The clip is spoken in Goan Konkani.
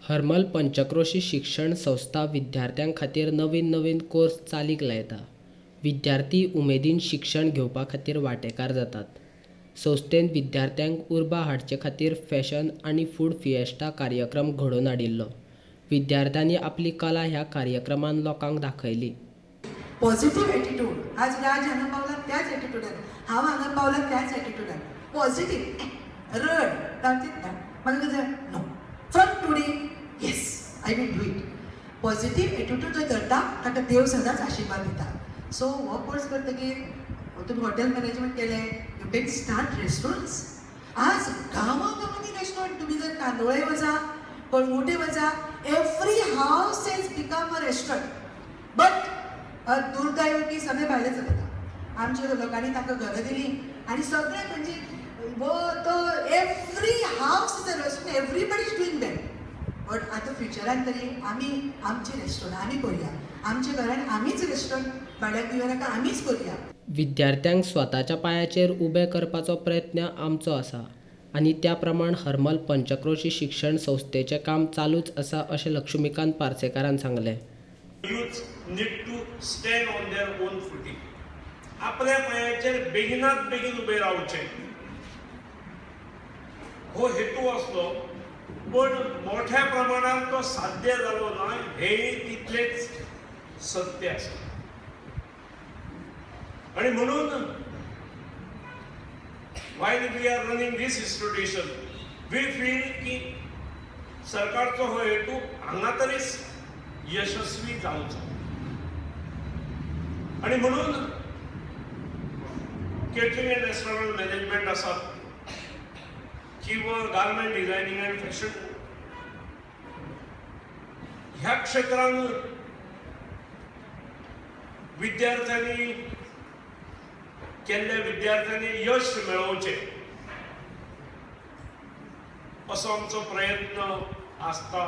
हरमल पंचक्रोशी शिक्षण संस्था विद्यार्थ्यां खातीर नवीन नवीन कोर्स चालीक लायता. विद्यार्थी उमेदीन शिक्षण घेवपा खातीर वांटेकार जातात. संस्थेन विद्यार्थ्यांक उर्बा हाडचे खातीर फॅशन आनी फूड फिएस्टा कार्यक्रम घडोवन हाडिल्लो. विद्यार्थ्यांनी आपली कला ह्या कार्यक्रमान लोकांक दाखयली. पॉझिटिव्ह एटिट्यूड, आज राज हांगा पावला त्याच एटिट्यूडान, हांव हांगा पावला त्याच एटिट्यूडान. पॉझिटिव्ह रड तांचे म्हाका कशें no from today yes I will do it. Positive attitude जो धरता ताका देव सदांच आशिर्वाद दिता. सो हो कोर्स करतकीर तुमी हॉटेल मॅनेजमेंट केलें, you can start restaurants. आज गांवां गांवांनी रेस्टॉरंट, तुमी जर कांदोळे वचा, कळंगूटे वचा, every house is become a restaurant. But दुर्दैव की सगळे भायले चलयता. आमच्या लोकांनी तांकां घरां दिली आनी सगळे म्हणजे तो every house is a restaurant, everybody is doing that. But आतां फ्युचरान तरी आमी आमचें रेस्टॉरंट आमी करुया, आमच्या घरान आमीच रेस्टॉरंट भाड्याक दिवया नाका, आमीच करुया. विद्यार्थ्यांक स्वताच्या पांयाचेर उबे करपाचो प्रयत्न आमचो आसा आनी त्या प्रमाण हरमल पंचक्रोशी शिक्षण संस्थेचें काम चालूच आसा अशें लक्ष्मीकांत पार्सेकारान सांगलें. Youth need to stand on their own footing. आपल्या पांयाचेर बेगिनात बेगीन उबे रावचे हो हेतू आसलो, पण मोठ्या प्रमाणात तो साध्य जालो ना हे तितलेच सत्य आसा. आणि म्हणून while we are running this institution, we feel की सरकारचो हो हेतू हांगा तरीच यशस्वी जावचो. आणि म्हणून केटरिंग अँड रेस्टॉरंट मॅनेजमेंट आसा किंवा गार्मेंट डिझायनिंग अँड फॅशन ह्या क्षेत्रान विद्यार्थ्यांनी केल्ल्या विद्यार्थ्यांनी यश मेळोवचें असो आमचो प्रयत्न आसता.